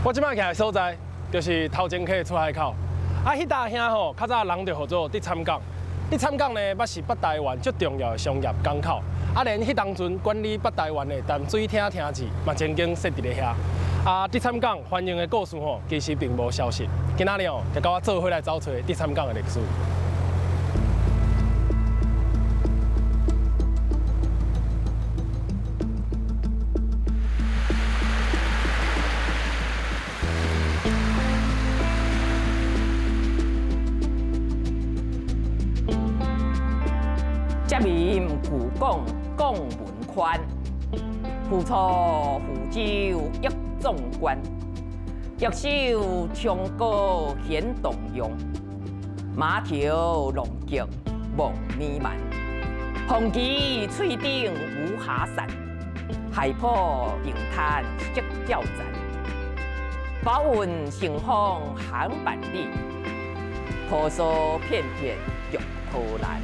我這擺徛的所在，就是頭前溪的出海口。啊，彼搭遐吼，較早人就號做竹塹港。竹塹港呢，捌是北台灣足重要的商業港口。啊，連彼當陣管理北台灣的淡水廳廳治嘛，曾經設佇咧遐。啊，竹塹港繁榮的故事吼，其實並無消失。今仔日哦，就佮我做伙來走揣竹塹港的歷史。接民舊港港文寬，浮楚浮洲益壯觀，玉手長歌顯動容，馬頭龍腳望彌漫，紅旗翠頂無瑕散，海破平灘色照讚，寶雲乘風航萬里，婆娑片片玉桃蘭。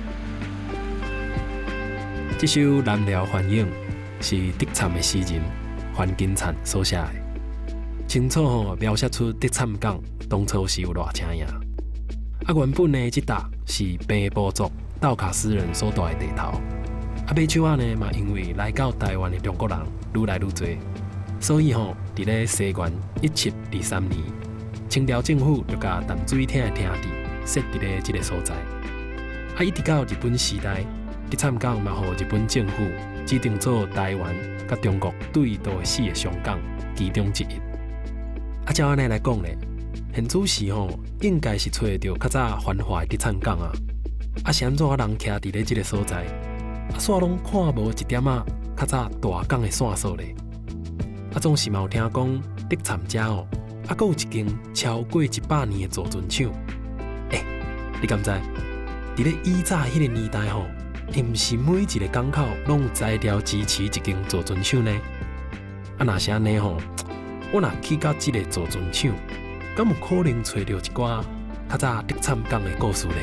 這首《南寮帆影》是竹塹的詩人范金燦所寫的，清楚吼描寫出竹塹港當初是有偌青影。啊，原本呢，這搭是平埔族道卡斯人所住的地頭。啊，馬手仔呢嘛，因為來到台灣的中國人愈來愈濟，所以吼，佇咧西元1723年，清朝政府就共淡水廳的廳治設佇咧這個所在。啊，一直到日本時代，竹塹港嘛，予日本政府指定做台灣佮中國對渡的四个商港其中之一。啊，照按呢來講咧，現此時吼應該是揣著較早繁華的竹塹港啊。啊，是按怎人徛佇咧這个所在，啊，煞攏看無一點仔較早大港的線索咧。啊，總是嘛有聽講竹塹遮吼，啊，閣有一間超過100年的造船廠。欸，你敢知？佇咧以早彼个年代吼，毋是每一个港口攏有材料支持一間造船廠呢。啊，若是按呢吼，我若去到這个造船廠，敢有可能揣著一寡較早竹塹港的故事呢？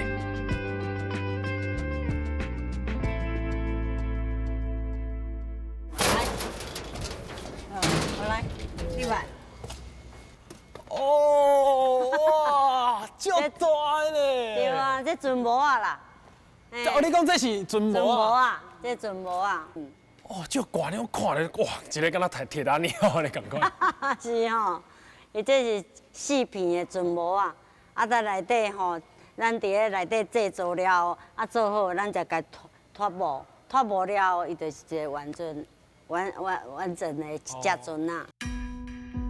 來，我來，一碗。哦，哇，足大咧！對啊，這船模仔啦。哦，你講這是船模仔？這船模仔。哦，足懸咧，我看咧，哇，一个敢若鐵鐵達尼號咧仝款。是吼，伊這是四片的船模仔，啊，在內底吼，咱佇咧內底製造了後，啊，做好，咱才共脫脫模，脫模了後，伊就是一個完整、完完完整的一隻船仔。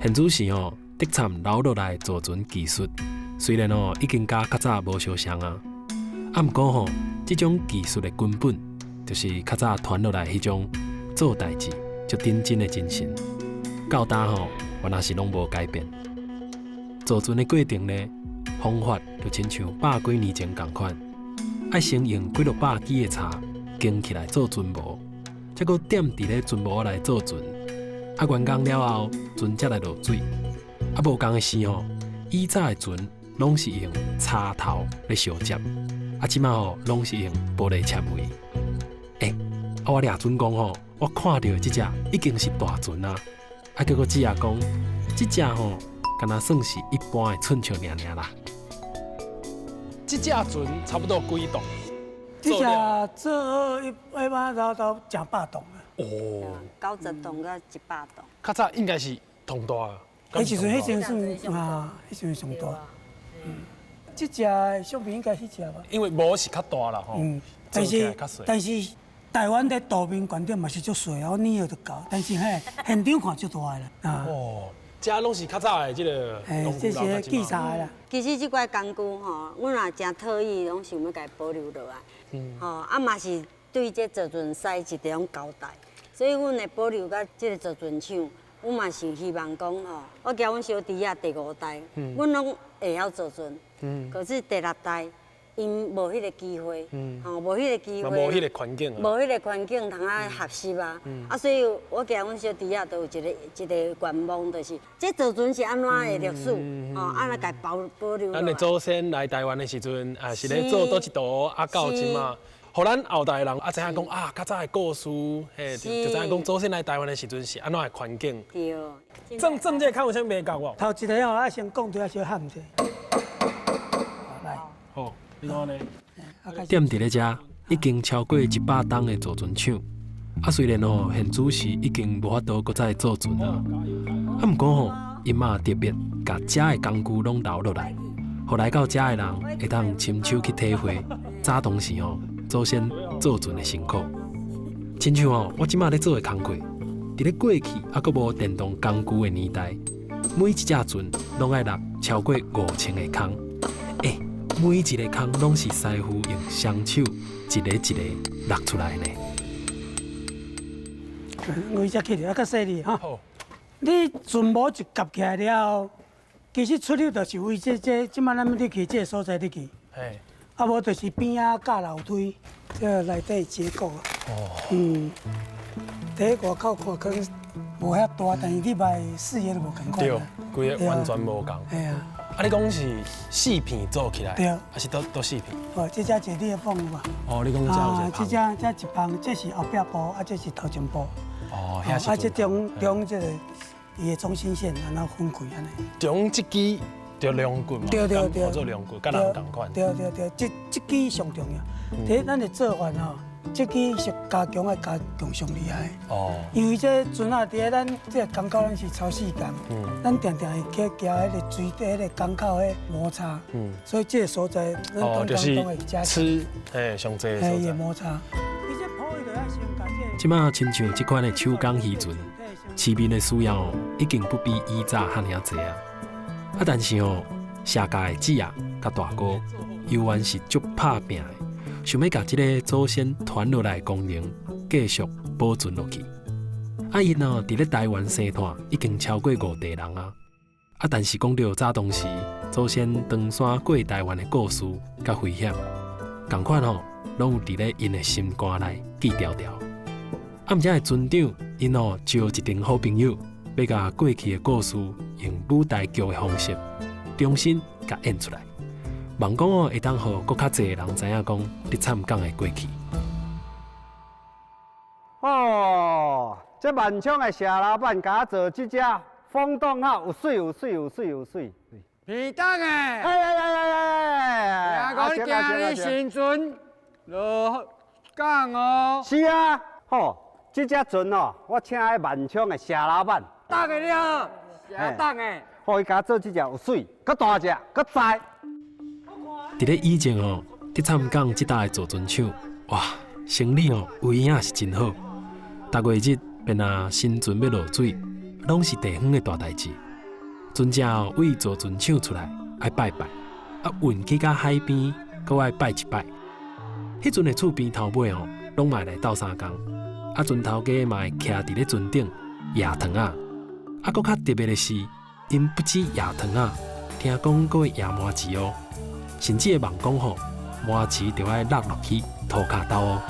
現此時吼，竹塹留落來造船技術，雖然吼已經佮較早無相像啊，啊，毋過吼，這種技術的根本，就是較早傳落來彼種做代誌足認真的精神，到今吼，原來是攏無改變。造船的過程呢，方法就親像百幾年前仝款，愛先用幾落百支的柴經起來做船模，才閣點佇咧船模內做船。啊，完工了後，船才來落水。啊，無仝的是吼，以早的船攏是用柴頭咧相接，啊，這馬吼攏是用玻璃纖維。欸，啊，我掠準講吼，我看著的這隻已經是大船啊！啊，結果姊仔講，這隻吼，敢若算是一般的寸尺爾爾啦。這隻船差不多幾棟？這隻做一般都都成百棟啊。哦，90棟到100棟。較早應該是同大。彼時陣，彼時陣算啊，彼時陣上大。嗯，這隻相比應該彼隻吧。因為模是較大啦吼。嗯，但是但是台灣佇渡面懸頂嘛是足細，我捏就夠。但是嘿，現場看足大的啦。啊。哦，這攏是較早的這个。嘿，這是器材啦。其實這塊工具吼，阮也誠特意攏想欲共伊保留落來。嗯。吼，啊嘛是對這造船師一種交代，所以阮會保留佮這个造船廠。阮嘛是希望講吼，我交阮小弟仔第五代，阮攏會曉造船，可是第六代𪜶無彼个機會，吼，無彼個機會，無彼個環境，無彼個環境通啊學習啊，啊，所以我交阮小弟仔都有一个一个願望，就是這造船是按怎的歷史，吼，按怎共保保留。咱的祖先來台灣的時陣，啊，是咧做佗一道，啊，到這馬。予咱後代人啊知影講啊，較早的故事，嘿，就知影講祖先來台灣的時陣是按怎的環境。對。鑽鑽這個空有啥物感覺無？頭一个吼，愛先講對，小喊者。來。好，你講呢？踮佇咧遮已經超過100冬的造船廠，啊，雖然吼現主時已經無法度閣再做船啊，啊，毋過吼，𪜶嘛特別共遮的工具攏留落來，予來到遮的人會當親手去體會早當時吼祖先造船的辛苦。親像吼我這馬咧做的工課，佇咧過去猶閣無電動工具的年代，每一隻船攏愛落超過5000個空，欸，每一個空攏是師傅用雙手一个一个落出來的呢。我才起來，較細膩哈。你船模一夾起來了後，其實出入就是為這這這擺咱們入去這个所在入去。啊，無就是邊仔架樓梯，這个內底結構。哦。佇外口看可能無遐大，但是你佇視野都無仝款。對，規个完全無仝。嘿啊。啊，你講是四片做起來？對。還是佗四片？哦，這只一你的縫有無？哦，你講這有一個。這只這一縫，這是後壁部，啊，這是頭前部。哦，遐是。啊，這中中這个伊的中心線，按怎分開按呢？中這支就龍骨嘛，對對對，做龍骨，佮人仝款。對對對，這這支上重要。第一，咱的做法吼，這支是加強愛加強上厲害。哦。因為這船仔佇咧咱這个港口，咱是超時工，咱定定會去行彼个水底彼个港口彼摩擦。所以這个所在，咱哦，就是攏會加吃，嘿，上濟的所在。摩擦。這馬親像這款的手工漁船，市面的需要已經不比以早遐爾濟啊。啊，但是哦，謝家的姊仔佮大哥，猶原是足拍拚的，想欲共這个祖先傳落來的功能繼續保存落去。啊，𪜶哦，佇咧台灣生湠已經超過五代人啊。啊，但是講著早當時祖先登山過台灣的故事佮危險，仝款吼，攏有佇咧𪜶的心肝內記牢牢。啊，毋遮的船長，𪜶哦招一陣好朋友，欲共過去的故事用舞台劇的方式重新共演出來，望講哦會當予閣較濟人知影講日參港的過去。哦，這萬昌的謝老闆共我做這隻風洞吼，有媠有媠有媠有媠。皮蛋的，哎哎哎哎哎！聽講今日新船落港哦。是啊，吼，這隻船哦，我請彼萬昌的謝老闆。等的了，謝等的。予伊共我做這隻有媠，閣大隻，閣載。佇咧以前哦，日參港這搭的造船廠，哇，生理哦有影是真好。逐月日便若新船欲落水，攏是地方的大代誌。船隻哦，對造船廠出來愛拜拜，啊運去到海邊，閣愛拜一擺。彼陣的厝邊頭尾哦，攏嘛會來鬥相共，啊船頭家嘛會徛佇咧船頂掖糖仔。啊，閣較特別的是，𪜶不止掖糖仔，聽講閣會掖麻糍哦，甚至會望講吼，麻糍著愛落落去塗跤兜哦。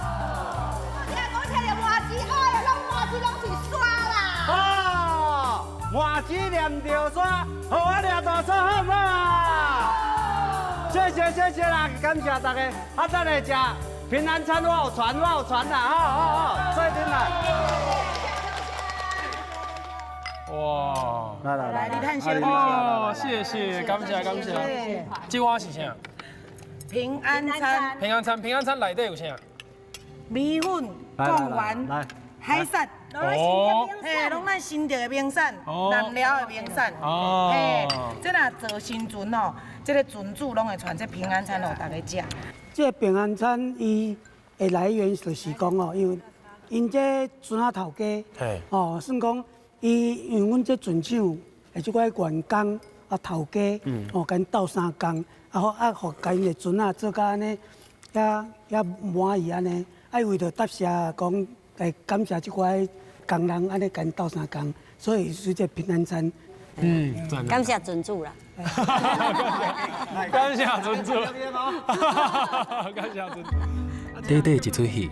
聽講聽著麻糍，哎呀，攏麻糍攏是沙啦。哦，麻糍黏著沙，予我掠大沙好無啊？謝謝謝謝啦，感謝大家。啊，等下食平安餐，我有傳，我有傳啦，好好好，做陣來。哇！來來來，你看先哦，謝謝，感謝感謝。這碗是啥？平安餐。平安餐，平安餐內底有啥？米粉、貢丸、海產。哦。嘿，攏咱新竹的名產，南寮的名產。哦。嘿，這若做新船哦，這个船主攏會傳這平安餐予大家食。這个平安餐伊的來源就是講哦，因為𪜶這船仔頭家，哦，算講。伊因為阮這船廠的這寡員工啊頭家，哦，共𪜶鬥相共，啊，啊，予共𪜶的船仔做甲按呢，遐遐滿意按呢，啊，為著答謝講，來感謝這寡工人按呢共𪜶鬥相共，所以是這平安餐。感謝船主啦。感謝船主。感謝船主。短短一齣戲，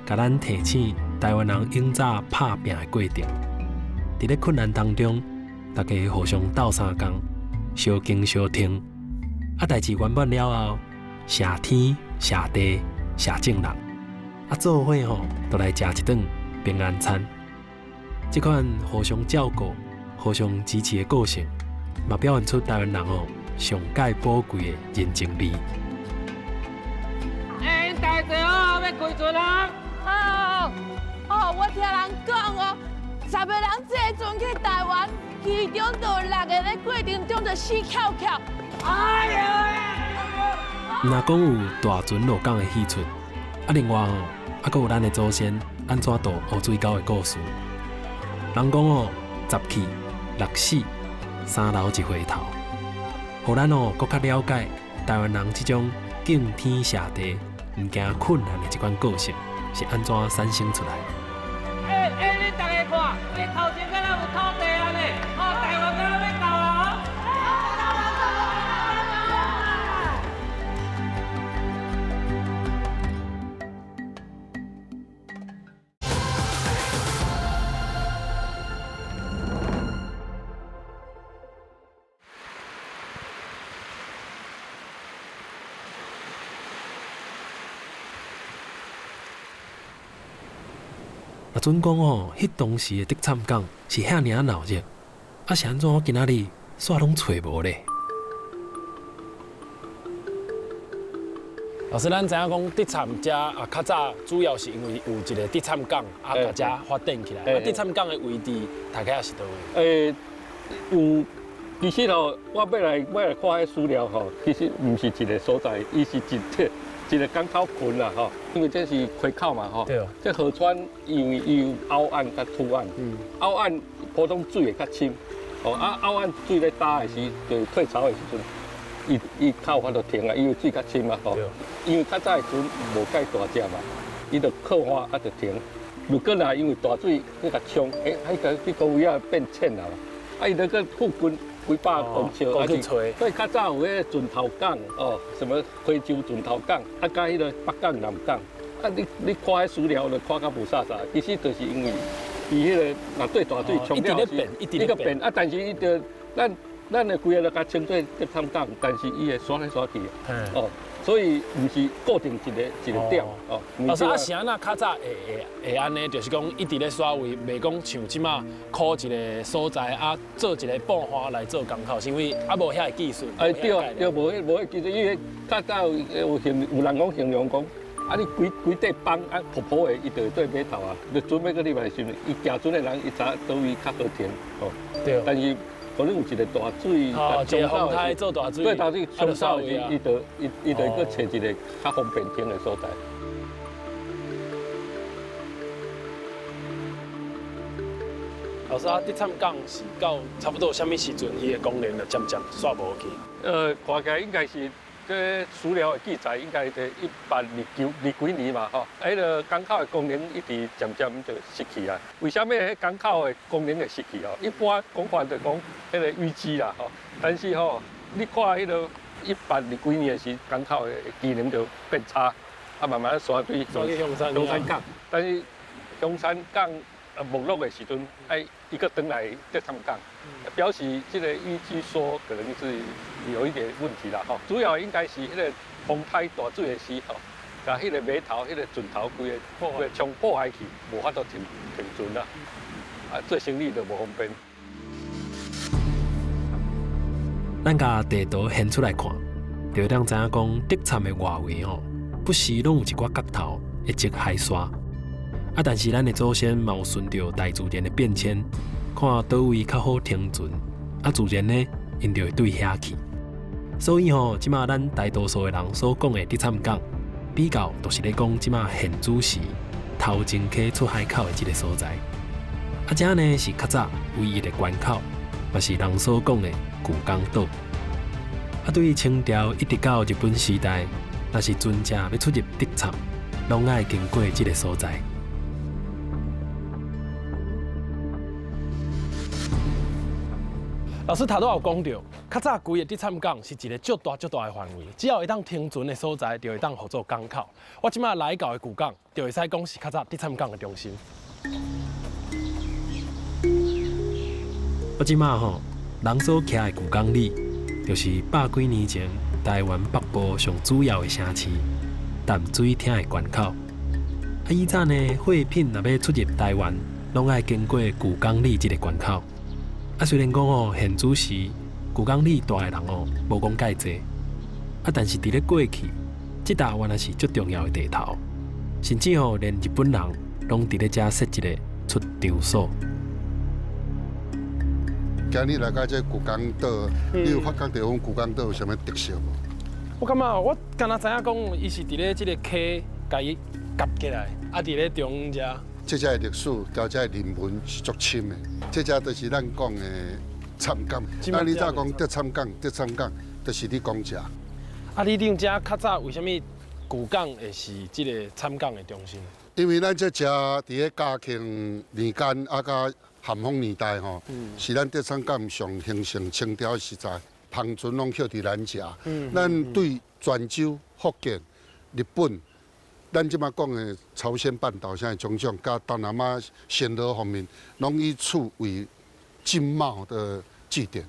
共咱提醒台灣人永早拍拚的過程。佇咧困難當中，大家互相鬥相共，相敬相挺。啊，代誌圓滿了後，謝天謝地謝眾人。啊，做伙吼，都來食一頓平安餐。這款互相照顧、互相支持的個性，嘛表現出台灣人吼上蓋寶貴的人情味。欸，大姐哦，欲開船啊！哦哦，我聽人講哦，10個人坐船去台灣，其中就有6個咧過程中就死翹翹。哎呀！毋若講有大船落港的戲出，啊，另外吼，啊，閣有咱的祖先按怎渡烏水溝的故事。人講哦，十去六死三流一回頭，予咱哦閣較了解台灣人這種敬天謝地、毋驚困難的這款個性是按怎產生出來。欸欸，恁大家看，這頭前敢若有土地按呢？哦，台灣敢若欲到啊！若準講吼，彼當時的竹塹港是遐爾仔鬧熱，啊是按怎我今仔日煞攏揣無咧？老師，咱知影講竹塹遮啊，較早主要是因為有一個竹塹港啊，共遮發展起來。啊，竹塹港的位置大概是佗位？欸，有，其實吼，我欲來看彼資料吼，其實毋是一個所在，伊是一個港口群啦吼，因為這是溪口嘛吼。對。這河川因為伊有凹岸佮凸岸，凹岸普通水會較深，哦啊凹岸水咧焦的時，就退潮的時陣。伊伊較有法度停啊，因為水較深嘛吼。因為較早的船無蓋大隻嘛，伊就靠岸啊就停。如果若因為大水去共沖，欸，彼個彼個位仔變淺啊嘛，啊伊就閣附近幾百公尺，啊去揣。所以較早有彼個船頭港哦，什麼溪州船頭港，啊佮彼個北港、南港，啊你看彼資料就看甲霧煞煞，其實就是因為伊彼個若對大水沖了時，一直變，啊但是伊就咱。咱的規个就共稱做竹塹港，但是伊會徙來徙去，哦，所以毋是固定一個一個點哦。老師啊，是按怎較早會會會按呢？就是講一直咧徙位，袂講像這馬箍一個所在啊，做一個布花來做港口，是因為啊無遐个技術。哎對對，無彼無彼技術，因為較早有有形有人講形容講，啊你規規塊枋啊薄薄的，伊就會對碼頭啊，就準備閣入來時，伊行船的人伊知影佗位較好停哦。對。但是。可能有一個大水，哦，一個風颱做大水，對，大水沖走時，伊就伊伊就閣揣一個較方便停的所在。老師啊，竹塹港是到差不多啥物時陣，伊的功能就漸漸煞無去？看起來應該是這資料的記載，應該佇1829幾年嘛，吼，彼個港口的功能一直漸漸就失去啊。為啥物彼港口的功能會失去哦？一般講法就講彼個淤積啦，吼。但是吼，你看彼個120幾年的時，港口的機能就變差，啊，慢慢徙去象山象山港。但是象山港沒落的時陣，哎，伊閣轉來竹塹港，表示這個淤積說可能是有一點問題啦，吼。主要應該是彼個風颱大水的時候，共彼個碼頭、彼個船頭規个規个沖破壞去，無法度停停船啦，啊，做生意就無方便。咱共地圖現出來看，就會當知影講，竹塹的外圍吼，不時攏有一寡角頭會積海沙。啊，但是咱的祖先嘛有順著大自然的變遷，看佗位較好停船，啊，自然呢，𪜶就會對遐去。所以吼，這馬咱大多數的人所講的竹塹港，比較就是咧講這馬現主時頭前溪出海口的這個所在。啊，這呢是較早唯一的關口，嘛是人所講的舊港島。啊，對於清朝一直到日本時代，若是船隻欲出入竹塹，攏愛經過這個所在。老師頭拄有講著，較早規个竹塹港是一個足大足大的範圍，只要會當停船的所在，就會當號做港口。我這馬來到的舊港，就會使講是較早竹塹港的中心。我這馬吼，人所徛的舊港里，就是百幾年前台灣北部上主要的城市淡水廳的關口。啊，以早呢，貨品若欲出入台灣，攏愛經過舊港里這个關口。啊，雖然講哦，現主時舊港里蹛的人哦，無講蓋濟，啊，但是佇咧過去，這搭原來是足重要的地頭，甚至哦，連日本人攏佇咧遮設一个出場所。今日來到這舊港島，你有發覺著阮舊港島有啥物特色無？我感覺我敢若知影講，伊是佇咧這个溪共伊夾起來，啊，佇咧中遮。這遮的歷史，佮這人文是足深的。這遮就是咱講的摻港。咱以早講竹塹港，竹塹港就是咧講這。啊，你恁遮較早為啥物舊港會是這个摻港的中心？因為咱這遮佇咧嘉慶年間啊，佮咸豐年代吼，是咱竹塹港上興盛清朝時代，帆船攏歇佇咱遮。咱對泉州、福建、日本，咱這馬講的朝鮮半島，啥種種，佮東南亞暹羅方面，攏以此為經貿的據點，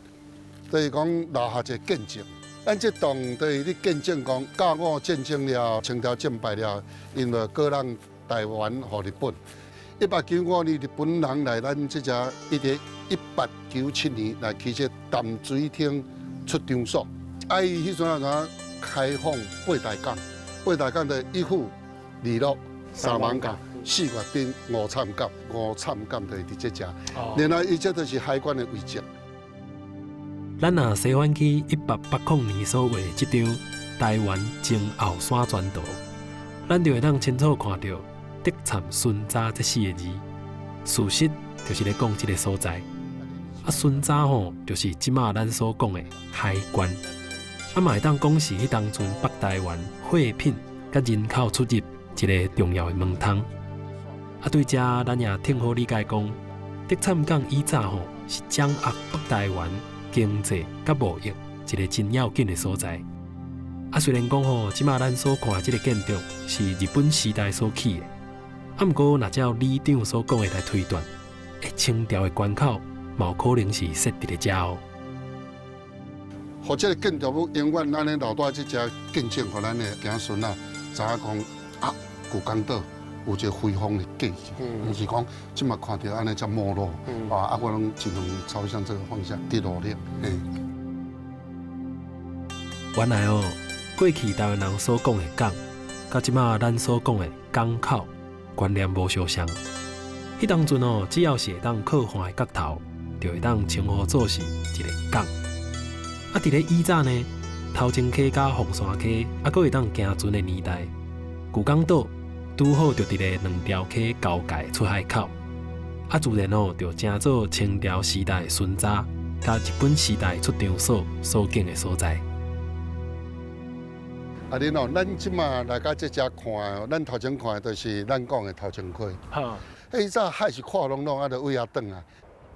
就是講留下一个見證。咱這棟就是咧見證講，甲午戰爭了，清朝戰敗了，𪜶就割讓台灣予日本。1895年，日本人來咱這遮，一直1897年來起這淡水廳出場所。啊，伊彼陣啊，開放八大港，八大港就一府、二鹿、三艋舺、四月鎮、五摻港，五摻港就是佇這遮。然後伊這就是海關的位置。咱若細翻去1880年所畫的這張台灣前後山全圖，咱就會當清楚看著竹塹巡查這四个字，事實就是咧講這个所在。啊，巡查吼，就是這馬咱所講的海關。啊，嘛會當講是彼當陣北台灣貨品佮人口出入一个重要的門通。啊，對這咱也挺好理解講，竹塹港以早吼是掌握北台灣經濟佮貿易一个真要緊的所在。啊，雖然講吼，這馬咱所看的這个建築是日本時代所起的，啊，毋過若照里長所講的來推斷，欸，清朝的關口嘛有可能是設佇咧遮哦。予這个建築物永遠按呢留佇這遮見證，予咱的子孫仔知影講啊，舊港島有一个輝煌的過去，毋是講這馬看著按呢遮沒落，啊，我攏盡量朝向這个方向佇努力。嘿。原來哦，過去台灣人所講的港，佮這馬咱所講的港口觀念無相像。彼當陣哦，只要是會當靠岸的角頭，就會當稱呼做是一个港。啊，佇咧以早呢，頭前溪佮鳳山溪，猶閣會當行船的年代，舊港島拄好就佇咧兩條溪交界出海口，啊，自然哦，就成做清朝時代巡查佮日本時代出場所所經的所在。啊，恁哦，咱這馬來到這遮看，咱頭前看的就是咱講的頭前溪。彼早海是闊攏攏，啊，就位遐轉來。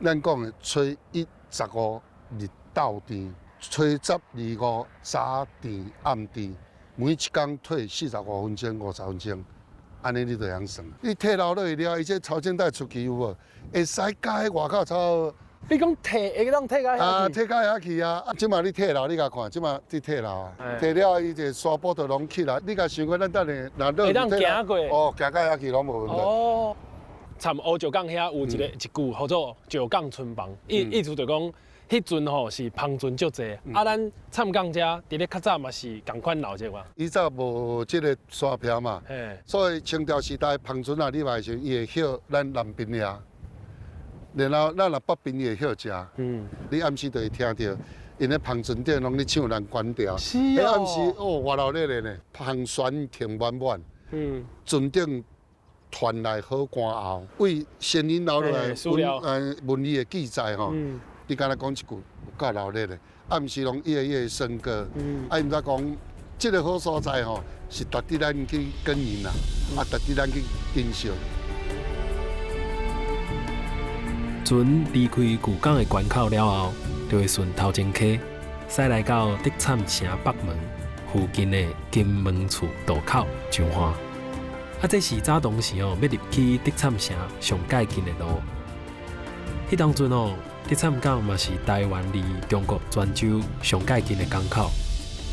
咱講的初一十五日鬥甜，初十二五早甜暗甜，每一工退45分鐘、50分鐘，按呢你就會曉算。你退流落去了，伊這潮間帶出去有無？會使共彼外口差。你講退會當退到遐去？啊，退到遐去啊！啊，這馬你退流，你共看，這馬你退流啊，退了伊這沙坡就攏起來。你共想過咱等下若落會當行過？哦，行到遐去攏無問題。哦，參烏石港遐有一个一句號做石港村房，意思就講，彼陣吼是帆船足濟，啊，咱摻港遮佇咧較早嘛是仝款鬧熱嘛。以早無這个沙坪嘛，所以清朝時代帆船啊，你來時伊會歇咱南邊遐。然後咱若北邊伊會歇遮，你暗時就會聽著，𪜶咧帆船頂攏咧唱南宮調。是哦。暗時哦，偌熱鬧咧呢，帆船停滿滿，船頂傳來好歌喉，為先人留落來文字的記載吼。你敢若講一句有夠鬧熱的，暗時攏伊的笙歌，啊，伊毋知講這个好所在吼，是值得咱去耕耘啦，啊，值得咱去珍惜。船離開舊港的關口了後，就會順頭前溪，駛來到竹塹城北門附近的金門厝渡口上岸。啊，這是早當時哦，欲入去竹塹城上蓋近的路。彼當陣哦，竹塹港嘛是台灣離中國泉州上蓋近的港口。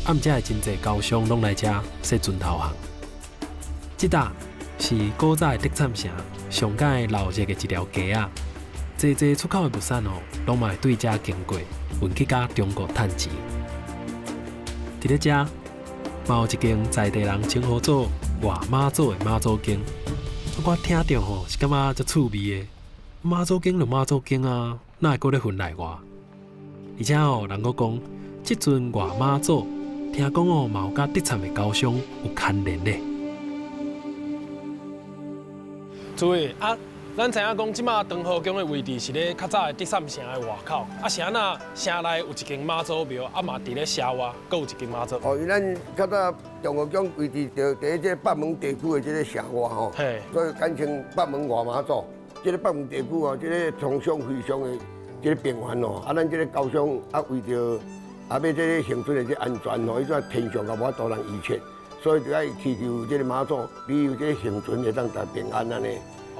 啊，毋才會真濟交商攏來遮踅船頭行。這搭是古早的德产城上蓋鬧熱的一條街仔。濟濟出口的物產哦，攏嘛會對遮經過，運去佮中國趁錢。佇咧遮，嘛有一間在地人稱呼做外媽祖的媽祖宮。我聽著吼是感覺足趣味的。媽祖宮就媽祖宮啊，哪會閣咧分內外？而且哦，人閣講，這尊外媽祖，聽講哦，嘛有佮德產的高商有牽連咧。注意啊！咱知影講，這馬長和宮的位置是咧較早的德產城的外口。啊，是按怎城內有一間媽祖廟，啊嘛佇咧城外，閣有一間媽祖。哦，因為咱較早長和宮位置就佇這個北門地區的這個城外吼，所以簡稱北門外媽祖。這個北門地區哦，這個通商非常的這個平凡哦。啊，咱這個高商啊，為著啊欲這個行船的這安全吼，伊怎天上也無法度人預測，所以就愛祈求這個媽祖，庇佑這個行船會當平安按呢。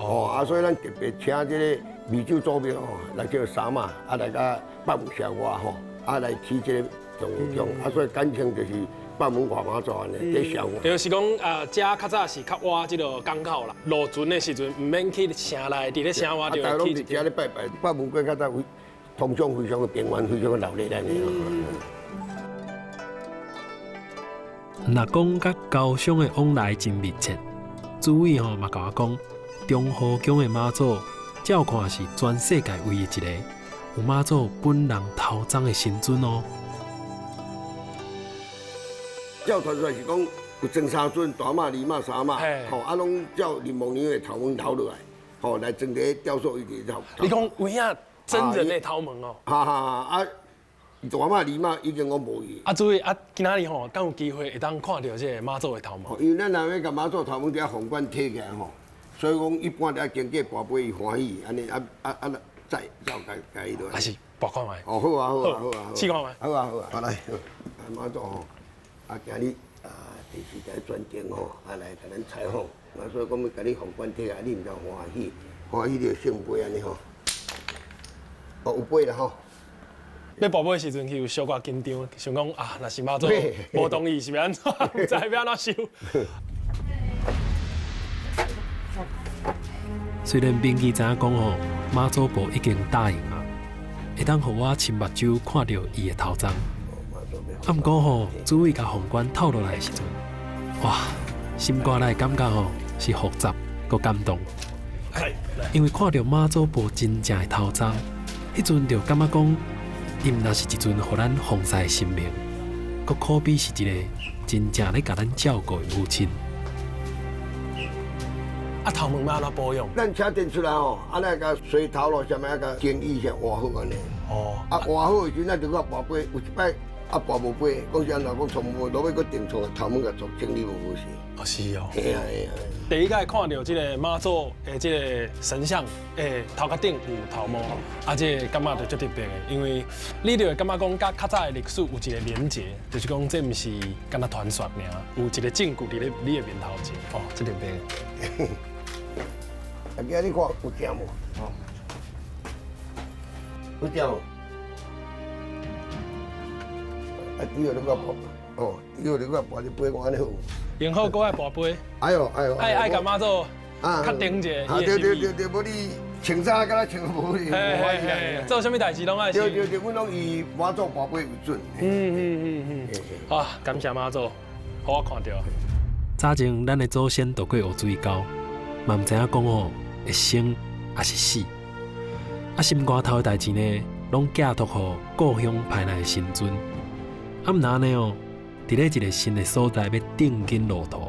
哦，啊，所以咱特別請這個湄洲祖廟吼來叫三媽，啊來佮北門城外吼，啊來起這個長和宮，啊所以簡稱就是北門外媽祖按呢，佇城外。就是講啊，遮較早是較倚這個港口啦，落船的時陣毋免去城內，佇咧城外就會去。啊，大家攏佇遮咧拜拜，北門過較早通商非常的平安，非常的鬧熱按呢。若講佮高雄的往來真密切，主委吼嘛共我講。長和宮的媽祖，照看是全世界唯一一個有媽祖本人頭鬃的神尊哦。照傳說是講有裝三尊，大媽、二媽、三媽，吼啊，攏照林默娘的頭毛留落來，吼來裝佇雕塑伊佇頭。你講有影真人的頭毛哦？哈哈啊！大媽、二媽已經講無去。啊，注意啊，今仔日吼，敢有機會會當看著這個媽祖的頭毛？因為咱若欲共媽祖頭毛佇遐鳳冠提起來吼。所以講，一般都愛經過跋杯，伊歡喜，按呢啊啊啊，再走共共伊落來。還是跋看覓？哦，好啊，好啊，好啊，試看覓。好啊，好啊，好來，好。啊，媽祖吼，啊，今日啊，電視台專程吼，啊來共咱採訪，啊，所以講欲共你鳳冠提來，你毋知歡喜，歡喜就聖杯按呢吼。哦，有杯啦吼。欲跋杯的時陣，去有小可緊張，想講啊，若是媽祖無同意，是欲按怎？毋知欲按怎收。雖然明記知影講吼，媽祖婆已經答應啊，會當予我親目睭看著伊的頭鬃。啊，毋過吼，主委共鳳冠套落來的時陣，哇，心肝內的感覺吼是複雜閣感動，因為看著媽祖婆真正的頭鬃，彼陣就感覺講，伊毋但是一尊予咱奉祀的神明，閣可比是一個真正咧共咱照顧的母親。啊，頭毛欲按怎保養？咱車電出來吼，啊，來共洗頭咯，啥物啊，共清理先換好按呢。哦。啊，換好的時陣，咱就閣跋杯，有一擺啊跋無杯，講是按怎講，從無落尾閣定創，頭毛共做整理無無事。哦，是哦。嘿啊嘿啊。第一擺看著這個媽祖的這個神像，頭殼頂有頭毛，啊，這個感覺就足特別的，因為你就會感覺講，佮較早的歷史有一個連結，就是講這毋是干焦傳說爾，有一個證據佇咧你的面頭前，哦，這特別。阿囝，你看有正無？吼，有正無？啊，猪肉你閣跋，哦，豬肉你閣跋一杯，我按呢好。用好閣愛跋杯。哎喲，哎喲，愛愛共媽祖確定一下。啊，對對對對，無你穿衫敢若穿無你無歡喜啦。做啥物代誌攏愛。對對對，阮攏以媽祖跋杯為準。啊，感謝媽祖，予我看著。早前咱的祖先渡過湖水溝，嘛毋知影講吼會生抑是死。啊，心肝頭的代誌呢，攏寄託予故鄉派來的神尊。啊，毋若按呢哦，佇咧一個新的所在欲轉緊路途，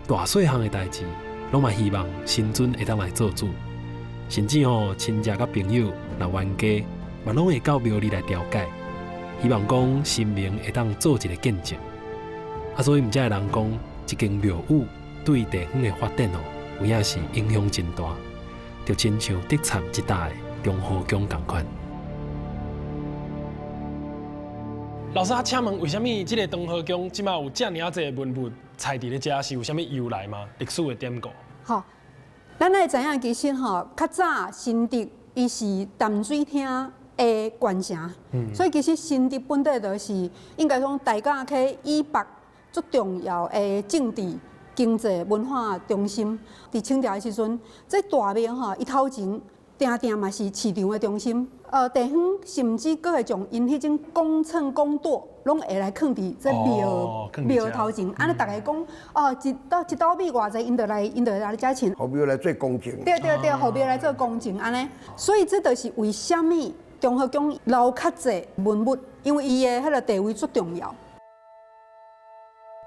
大細項的代誌，攏嘛希望神尊會當來做主。甚至吼親戚佮朋友若冤家，嘛攏會到廟裡來調解，希望講神明會當做一個見證。啊，所以毋才會人講，這間廟宇對地方的發展哦，有影是影響真大，就親像德產這搭的長和宮仝款。老師啊，請問為啥物這个長和宮這馬有遮爾濟文物採佇咧遮，是有啥物由來嗎？歷史的典故？吼，咱愛知影，其實吼，較早新竹伊是淡水廳的縣城，所以其實新竹本底就是應該講大甲溪以北足重要的政治經濟文化中心。佇清朝的時陣，這大廟吼，伊頭前定定嘛是市場的中心。地方甚至閣會將𪜶彼種公秤公垛攏會來囥佇這廟廟頭前，按呢逐家講哦，一斗一斗米偌濟，𪜶就來遮稱。予廟來做公證。對對對，予廟來做公證按呢。所以這就是為啥物中和宮留較濟文物，因為伊的彼个地位足重要。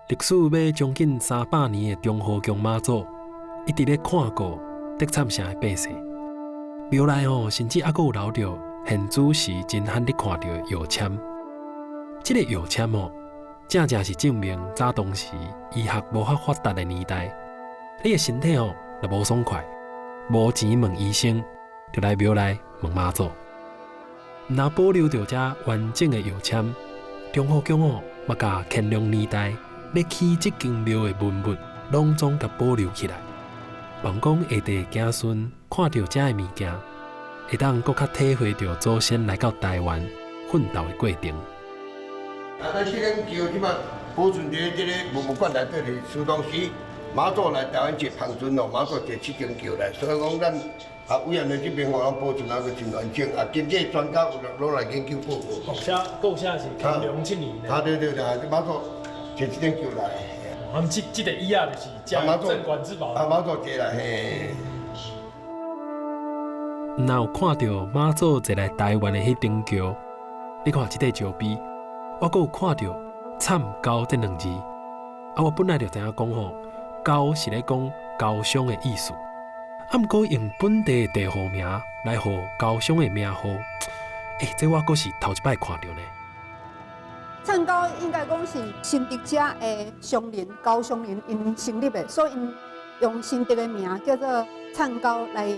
歷史欲將近300年的中和宮媽祖，一直咧看顧德參城的百姓。廟內吼，甚至猶閣有留著現主時真罕咧看著的藥籤。這个藥籤哦，正正是證明早當時醫學無遐發達的年代，你的身體哦若無爽快，無錢問醫生，就來廟內問媽祖。若保留著遮完整的藥籤，中和宮哦，嘛共乾隆年代咧起這間廟的文物，攏總共保留起來。望講下代子孫看著遮的物件，會當閣較體會著祖先來到台灣奮鬥的過程。啊，咱這間轎這擺保存佇這個文物館內底是，當時媽祖來台灣坐帆船哦，媽祖坐這間轎來，所以講咱啊，委員的這邊吼，保存啊閣真完整啊。經過專家有攏來研究報告。國寫是乾隆七年。啊對對對，媽祖坐這間轎來。他們這個椅仔就是遮鎮館之寶。啊，媽祖坐來嘿。若有看著媽祖坐來台灣的彼頂轎，你看這塊石碑，我閣有看著參高這兩字。啊，我本來就知影講吼，高是咧講高雄的意思。啊，毋過用本地的地號名來予高雄的名號，欸，這我閣是頭一擺看著呢。參高應該講是新竹遮的商人，高雄人𪜶成立的，所以𪜶用新竹的名叫做參高來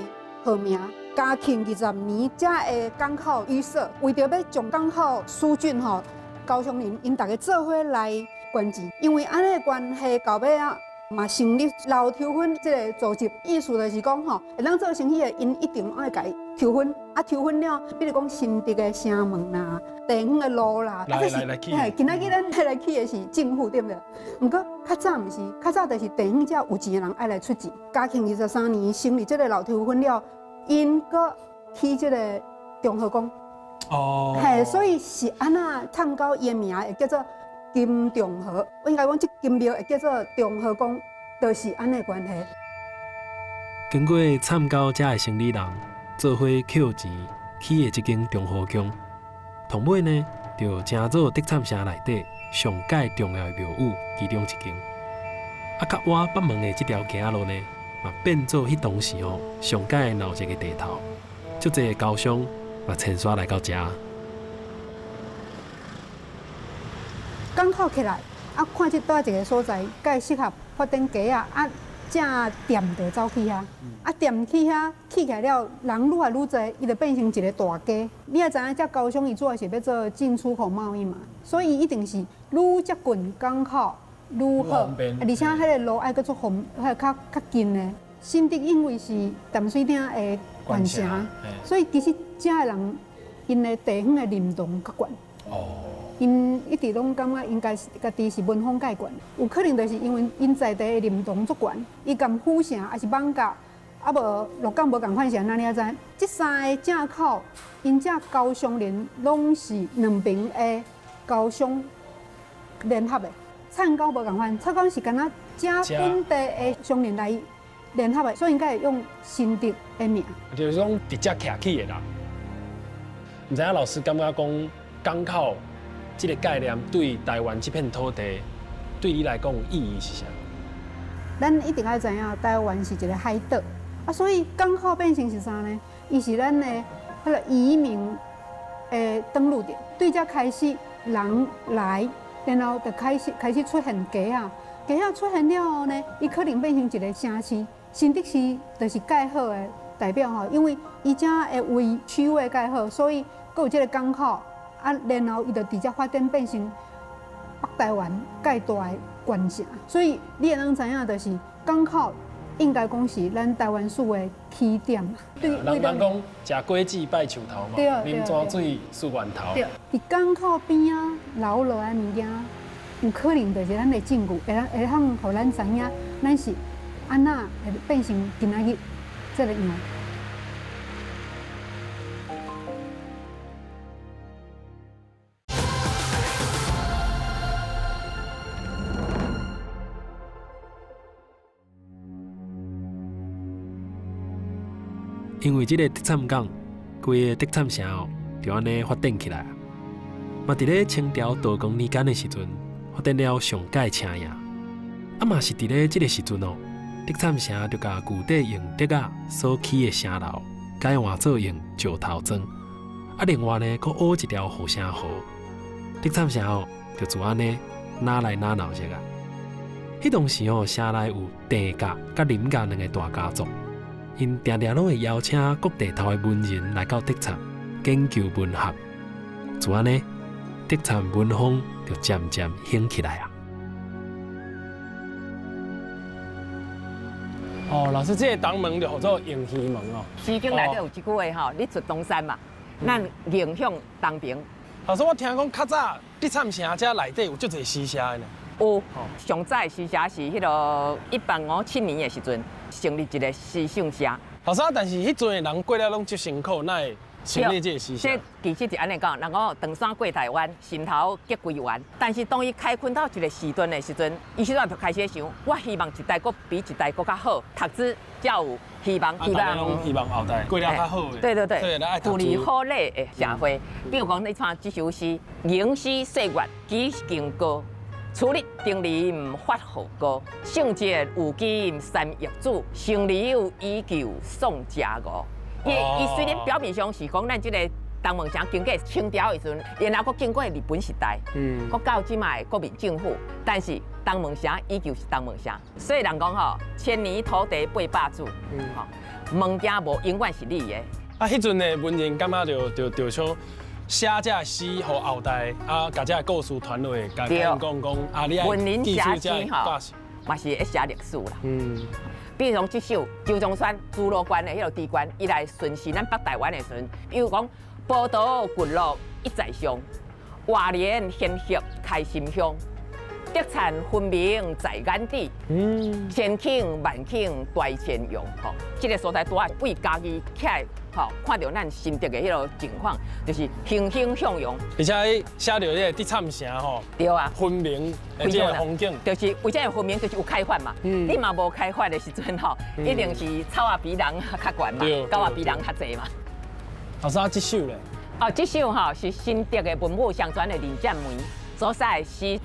號名。嘉慶20年，遮的港口淤塞，為著欲將港口疏浚吼，高雄人𪜶逐家做伙來捐錢，因為按呢的關係，到尾仔嘛成立老抽分這個組織，意思就是講吼，會當做生意的，𪜶一定愛共抽分，啊抽分了，比如講新竹的城門啦、地方的路啦，啊這是嘿，今仔日咱來起的是政府對毋對？毋過較早毋是，較早就是地方遮有錢的人愛來出錢。嘉慶23年成立這個老抽分了，𪜶閣起這個中和宮。哦。嘿，所以是按怎參高伊的名會叫做金中和，我應該講這間廟會叫做中和宮，就是按呢關係。經過參高遮的生理人做伙抾錢起的這間中和宮，同尾呢，就成做德參城內底上蓋重要的廟宇其中一間。啊，較倚北門的這條街仔路呢，嘛變做彼當時吼上蓋鬧熱的地頭，足濟高商嘛遷徙來到遮。港口起來，啊，看這佗一個所在，較適合發展街仔，啊，這店就走去遐，啊，店去遐起起來了，人愈來愈濟，伊就變成一個大街。你也知影，這高雄伊主要是欲做進出口貿易嘛，所以伊一定是愈接近港口愈好，而且彼個路愛閣足方，彼個較較近的。新竹因為是淡水廳的縣城，所以其實遮的人，𪜶的地方的認同較懸。哦。𪜶一直攏感覺應該是家己是文風界懸，有可能就是因為𪜶在地的認同足懸，伊共府城抑是艋舺，啊無鹿港無仝款是按怎你也知？這三个正口，𪜶遮高雄人攏是兩爿的高雄聯合的，參高無仝款，參高是敢若遮本地的商人來聯合的，所以應該會用新竹的名。就是講直接徛起的啦。毋知影老師感覺講港口這個概念對台灣這片土地，對你來講意義是啥？咱一定愛知影，台灣是一個海島，啊，所以港口變成是啥呢？伊是咱的彼個移民的登陸點。對遮開始人來，然後就開始出現街仔，街仔出現了後呢，伊可能變成一個城市。新竹市就是蓋好的代表吼，因為伊遮的位區位蓋好，所以閣有這個港口。啊，然後伊就直接發展變成北台灣蓋大的縣城，所以你會當知影，就是港口應該講是咱台灣史的起點。對，人人講食果子拜樹頭嘛，啉泉水溯源頭。對，佇港口邊仔留落來的物件，有可能就是咱的證據，會當會當予咱知影，咱是按怎會變成今仔日這个樣。因為這个德參港，規个德參城哦，就按呢發展起來啊。嘛，佇咧清朝道光年間的時陣，發展了上蓋車營。啊，嘛是佇咧這个時陣哦，德參城就共舊底用竹仔所起的城樓改換做用石頭磚。啊，另外呢，閣挖一條護城河。德參城哦，就自按呢哪來哪鬧熱啊。彼當時哦，城內有鄭家佮林家兩个大家族。𪜶定定攏會邀請各地頭的文人來到德參研究文學，就按呢，德參文風就漸漸興起來啊。哦，老師，這個東門就號做迎禧門哦。詩經內底有一句話吼，日出東山嘛，咱迎向東爿。老師，我聽講較早德參城遮內底有足濟詩社的呢。有，上早的詩社是彼个1857年的時陣成立一个詩唱社。老師，但是彼陣的人過了攏足辛苦，哪會成立這个詩社？這其實是按呢講，人講長山過台灣，心頭結歸源。但是當伊開墾到一个時陣的時陣，伊時陣就開始想，我希望一代閣比一代閣較好，讀書才有希望。希望希望後代過了較好。對對對，鼓勵好禮的社會。比如講，你看這首詩：凝思歲月幾經過。初日登臨發號歌，聖節有金三玉子，成流依舊宋家娥。伊伊雖然表面上是講咱這个東門城經過清朝的時陣，然後閣經過日本時代，閣到這擺的國民政府，但是東門城依舊是東門城。所以人講吼，千年土地八百子，吼，物件無永遠是你的。啊，彼陣的文人感覺就就就像。寫這个詩予後代啊，共這个故事傳落去，共𪜶講講啊，你愛記住這个故事，嘛是會寫歷史啦。比如講這首周宗山朱羅關的彼个知縣，伊來巡視咱北台灣的時陣，比如講寶島郡落一在上，外連顯赫開心鄉，德產分明在眼底，千頃萬頃大千洋。吼，這个所在拄仔為家己起來。吼，看著咱新竹的彼个情況，就是欣欣向榮。而且寫著這个德參城吼，對啊，分明的這个風景，就是為啥會分明，就是有開發嘛。你嘛無開發的時陣吼，一定是草仔比人較懸嘛，狗仔比人較濟嘛。老師啊，這首咧？哦，這首吼是新竹的文武雙全的林占梅所寫的詩。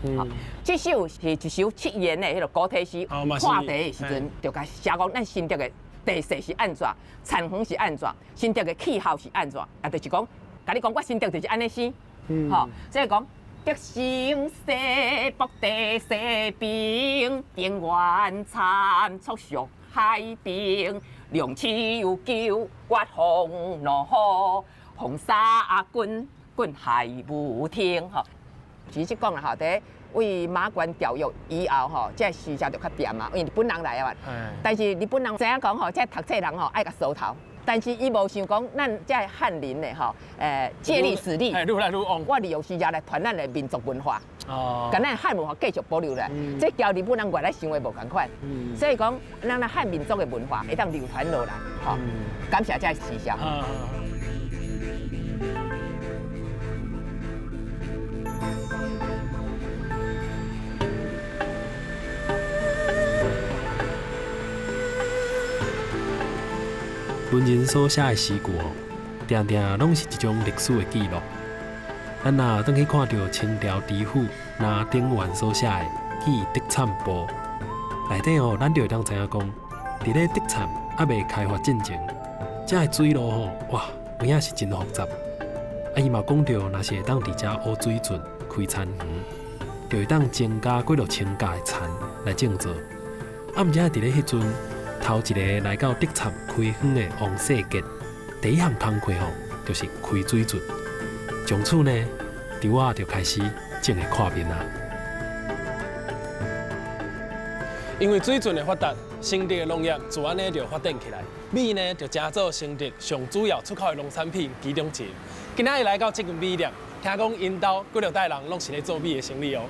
這首是一首七言的彼个古體詩，看地的時陣就共寫講咱新竹的。地勢是按怎，田園是按怎，新竹的氣候是按怎，啊，就是講，共你講，我新竹就是按呢生，吼，所以講，竹生西北地勢平，田園田簇屬海濱，龍樹九月風落雨，風沙滾滾海無停，吼。其實講啦，吼，佇為馬關條約以後，吼，這詩社就較恬啊，因為日本人來啊嘛。但是日本人知影講吼，這讀冊人吼愛共梳頭，但是伊無想講咱這漢人的吼，借力使力，愈來愈旺。我利用詩社來傳咱的民族文化，共咱漢文化繼續保留來。這交日本人原來想的無仝款，所以講咱漢民族的文化會當流傳落來，吼，感謝這詩社。文人所寫的詩句哦，定定攏是一種歷史的記錄。咱若轉去看著清朝知府林鼎元所寫的《記德參簿》內底哦，咱就會當知影講，佇咧德參猶未開發進前，遮的水路吼，哇，有影是真複雜。啊，伊嘛講著，若是會當佇遮挖水圳、開田園，就會當增加幾落千甲的田來種作。啊，毋知佇咧彼陣，頭一个來到德參開園的王世傑，第一項工課吼，就是開水圳。從此呢，稻仔就開始種會闊面啊。因為水圳的發達，新竹的農業自按呢就發展起來，米呢就成做新竹上主要出口的農產品其中一個。今仔日來到這間米店，聽講𪜶兜幾落代人攏是咧做米的生意哦。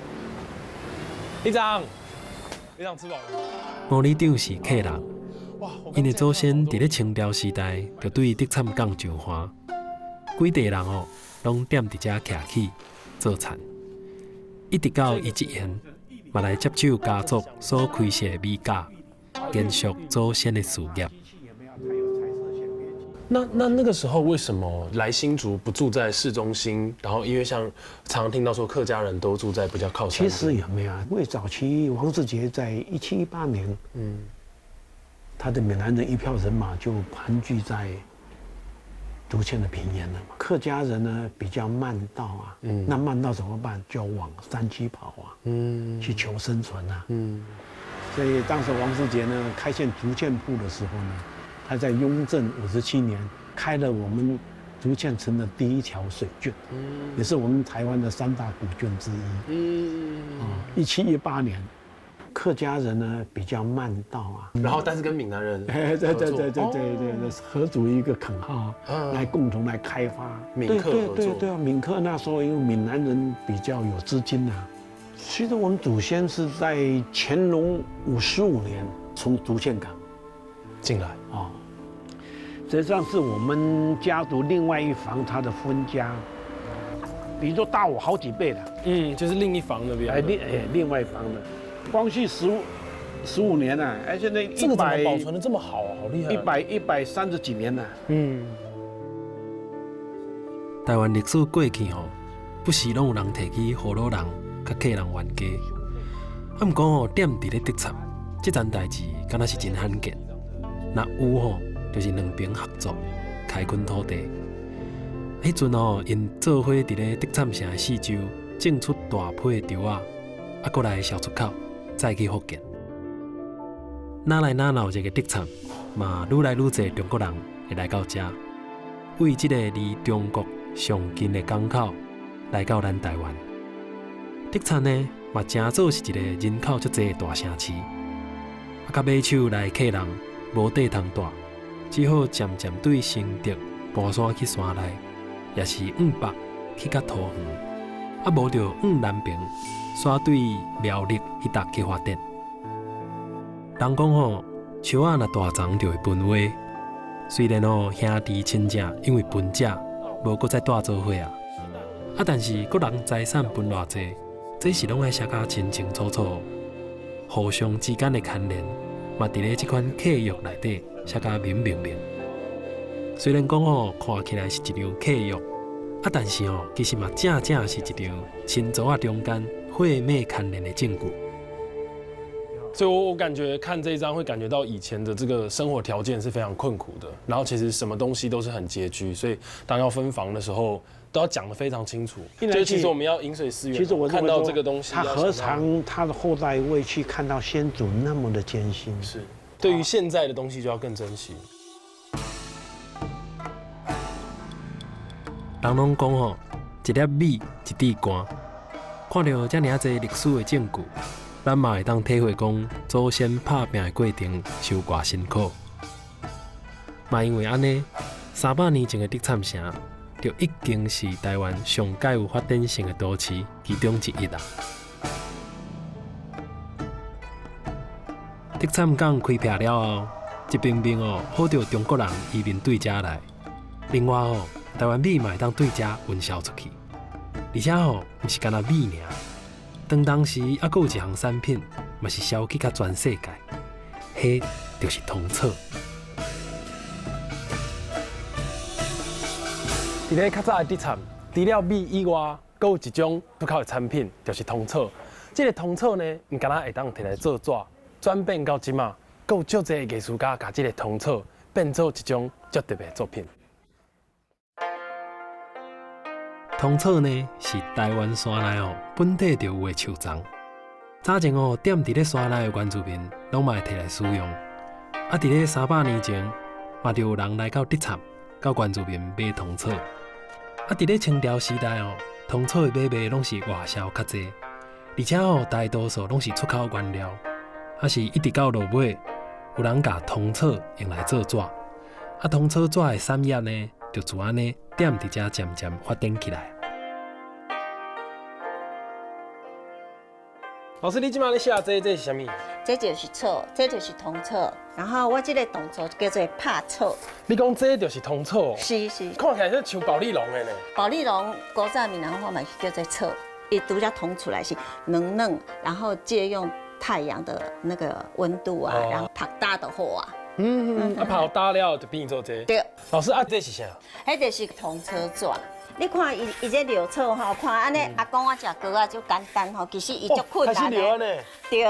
里長，里長吃飽了。吳里長是客人，𪜶的祖先佇咧清朝時代就對德參港上岸，幾代人哦，攏踮佇遮徛起做田，一直到伊這緣，嘛來接手家族所開設的米甲，延續祖先的事業。那個時候為什麼來新竹不住在市中心？然後因為像常常聽到說客家人都住在比較靠山。其實有沒有啊？因為早期王世杰在1718年，他的閩南人一票人馬就盤踞在竹塹的平原了嘛。客家人呢比較慢到啊，那慢到怎麼辦？就要往山區跑啊，去求生存啊。所以當時王世杰呢開建竹塹埠的時候呢，他在雍正57年開了我們竹塹城的第一條水圳，也是我們台灣的三大古圳之一。1718年，客家人呢比較慢到啊，然後但是跟閩南人，對對對對對對，合組一個墾號，來共同來開發。閩客合作。對對對啊，閩客那時候因為閩南人比較有資金啊。其實我們祖先是在乾隆55年從竹塹港進來啊。實際上是我們家族另外一房他的分家，比如說大我好幾倍的。就是另一房那邊。哎，另外一房的，光緒十五年了，哎，現在這個怎麼保存的這麼好啊？好厲害！130幾年了。台灣歷史過去吼，不時攏有人提起河洛人佮客人冤家。啊，毋過吼，踮佇咧德參，這層代誌敢若是真罕見。若有吼，就是兩邊合作開墾土地。彼陣吼，𪜶做伙佇咧德參城的四周種出大批的稻仔，啊，閣來銷出口，再去福建。若來若鬧熱的德參，嘛愈來愈濟中國人會來到遮，為這個離中國上近的港口來到咱台灣。德參呢，嘛誠做是一個人口足濟的大城市，啊，佮買手來的客人無地通蹛，只好漸漸對新竹搬山去山內，抑是往北去較桃園，啊，無就往南爿，煞對苗栗彼搭去發展。人講吼，樹仔若大叢就會分話。雖然吼兄弟親戚因為分食，無閣再蹛做伙啊，啊，但是各人財產分偌濟，這是攏愛寫甲清清楚楚。互相之間的牽連，嘛佇咧這款契約內底寫甲明明白。雖然講吼看起來是一張契約，啊，但是吼其實嘛正正是一張親族仔中間血脈牽連的證據。所以，我感覺看這一張會感覺到以前的這個生活條件是非常困苦的，然後其實什麼東西都是很拮據，所以當要分房的時候都要講得非常清楚。就其實我們要飲水思源，其實我看到這個東西，他何嘗他的後代未去看到先祖那麼的艱辛？是，對於現在的東西就要更珍惜。人攏講吼，一粒米一滴汗，看著遮爾濟歷史的證據，咱嘛會當體會講祖先拍拚的過程受偌辛苦。嘛因為按呢，300年前的德參城就已經是台灣上蓋有發展性的都市其中之一啦。德參港開闢了後，一爿爿哦，好著中國人移民對遮來。另外哦，台灣米嘛會當對遮運銷出去，而且吼，毋是干焦米爾。當時猶閣有一項產品，嘛是銷去甲全世界，彼就是通草。佇咧較早的德參，除了米以外，閣有一種出口的產品，就是通草。這個通草呢，毋干焦會當摕來做紙，轉變到這馬，閣有足濟藝術家共這個通草變做一種足特別的作品。通草呢，是台灣山內哦本地就有的樹叢。早前哦，踮佇咧山內的原住民攏嘛會摕來使用。啊，佇咧300年前，嘛就有人來到德參，佮原住民買通草。啊，佇咧清朝時代哦，通草的買賣攏是外銷較濟，而且哦，大多數攏是出口原料。啊，是一直到落尾，有人共通草用來做紙。啊，通草紙的產業呢，就自按呢踮佇遮漸漸發展起來。老師，你這擺咧寫這這是啥物？這就是草，這就是通草。然後我這個動作叫做拍草。你講這就是通草？是是。看起來像像保麗龍的呢。保麗龍古早閩南話嘛是叫做草，伊拄才捅出來是軟軟，然後借用太陽的那個溫度啊，然後曝焦就好啊。啊曝焦了就變做這個。對。老師啊，這是啥？彼就是通草紙。你看伊伊這蹩草吼，看按呢，阿公我食糕仔就簡單吼，其實伊足困難的。對。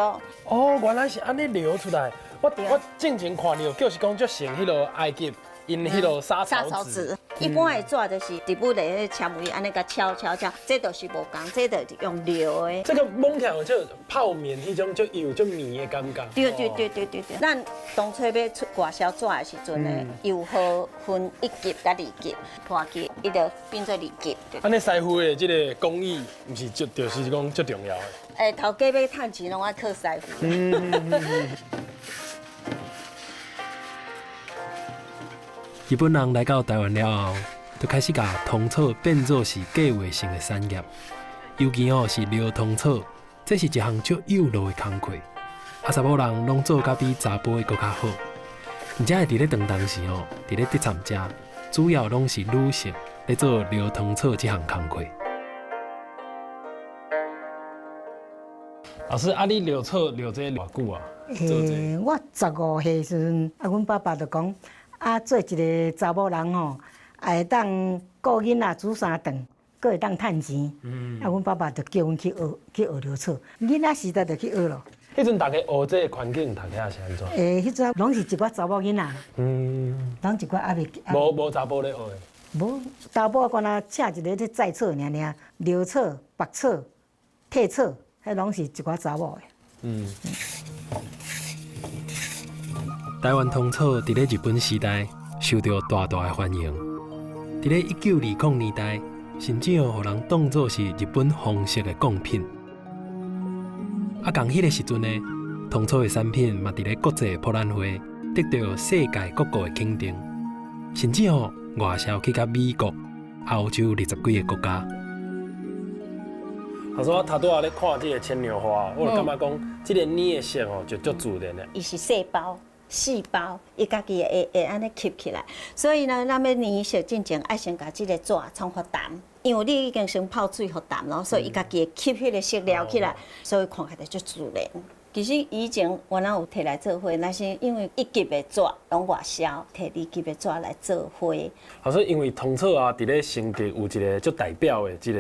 哦，原來是按呢蹩出來。我進前看著，就是講足像彼个埃及𪜶彼个莎草紙。一般的紙就是植物的彼个纤維，按呢共敲敲敲，這就是無仝，這就是用蹩的。這個摸起來就泡麵彼種足幼足綿的感覺。對對對對對對。咱當初欲出外銷紙的時陣呢，油號分一級佮二級，破去伊就變做二級。按呢師傅的這个工藝，毋是就就是講足重要的。欸，頭家欲趁錢攏愛靠師傅。日本人來到台灣了後，就開始共通草變做是計劃性的產業，尤其哦是蹩通草，這是一項足幼路的工課，啊查某人攏做甲比查埔的閣較好。而且佇咧當當時哦，佇咧德參遮，主要攏是女性咧做蹩通草這項工課。老師，啊，你蹩草蹩這偌久啊？我15歲時陣，啊，阮爸爸就講。啊，做一个查某人吼，也會當顧囡仔煮三頓，閣會當趁錢。啊，阮爸爸就叫阮去學，去學蹩草。囡仔時代就去學咯。彼陣大家學這个環境讀起來是按怎？欸，彼陣攏是一寡查某囡仔。攏一寡猶未。無查埔咧學的。無查埔，干焦請一个咧載草爾爾，蹩草、縛草、剃草，彼攏是一寡查某的。台灣通草佇咧日本時代受到大大的歡迎。佇咧1920年代，甚至哦，予人當做是日本皇室的貢品。啊，仝彼个時陣呢，通草的產品嘛，佇咧國際博覽會得到世界各國的肯定，甚至哦外銷去到美國、歐洲20幾个國家。老師，我頭拄仔咧看這个牽牛花，我就感覺講，這个染的色哦，就足自然的。伊是細胞。細胞，伊家己會會按呢吸起來，所以呢，咱欲染色進前愛先共這个紙創予澹，因為你已經先泡水予澹咯，所以伊家己會吸彼个色料起來，所以看起來足自然。其實以前原來有提來做花，但是因為一級的紙攏外銷，提二級的紙來做花。老師，因為通草啊，佇咧承德有一个足代表的這个，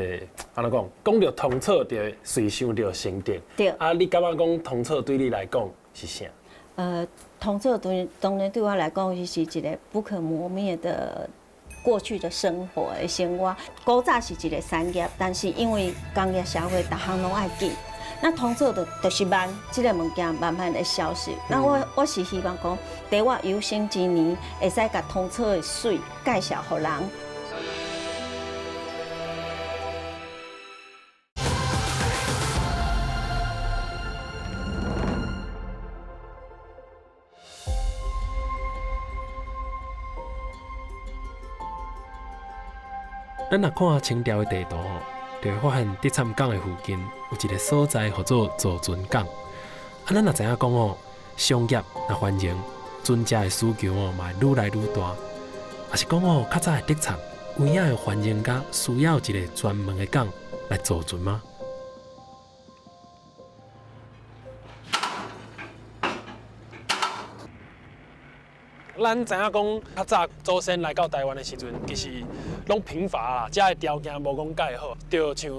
按怎講？講著通草就會隨想著承德。對。啊，你感覺講通草對你來講是啥？通草對當然對我來講，伊是一个不可磨滅的過去的生活的生活。古早是一个產業，但是因為工業社會，逐項攏愛緊，那通草就是慢，這个物件慢慢會消失。那我是希望講，佇我有生之年，會使共通草的媠介紹予人。咱若看清朝的地圖，就會發現德參港的附近有一个所在號做造船港。啊，咱若知影講哦，商業若繁榮，船隻的需求哦嘛會愈來愈大。也是講哦，較早的德參有影會繁榮甲需要一个專門的港來造船嗎？咱知影講，較早祖先來到台灣的時陣，其實攏貧乏啦，遮的條件無講蓋好，就像